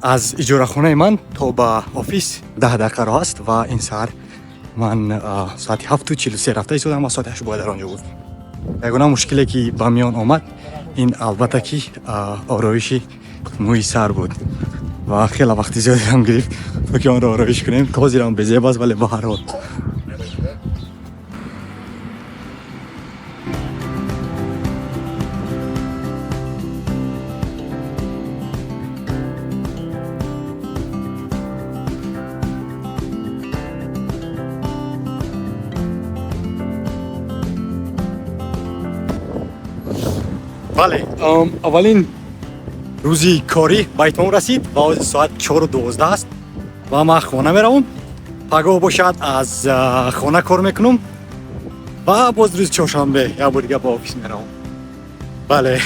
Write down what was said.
Аз иҷорахонаи ман то ба офис 10 дақиқа роҳ аст ва ин саҳар ман соати 7:43 рафта истодам ва соати 8 бояд дар он ҷо буд. Ягона мушкиле, ки ба миён омад, ин албатта ки ороиши мӯи сар буд ва хеле вақти зиёдеам гирифт, то ки онро ороиш кунем. То ҳозирам безеб аст, вале ба ҳар ҳол. Бале, аввалин рӯзи корӣ ба итмом расид ва ҳозир соат 4:12 аст ва ман хона меравам. Пагоҳ бошад, аз хона кор мекунам ва боз рӯзи чоршанбе як бор дига ба офис меравам. Бале.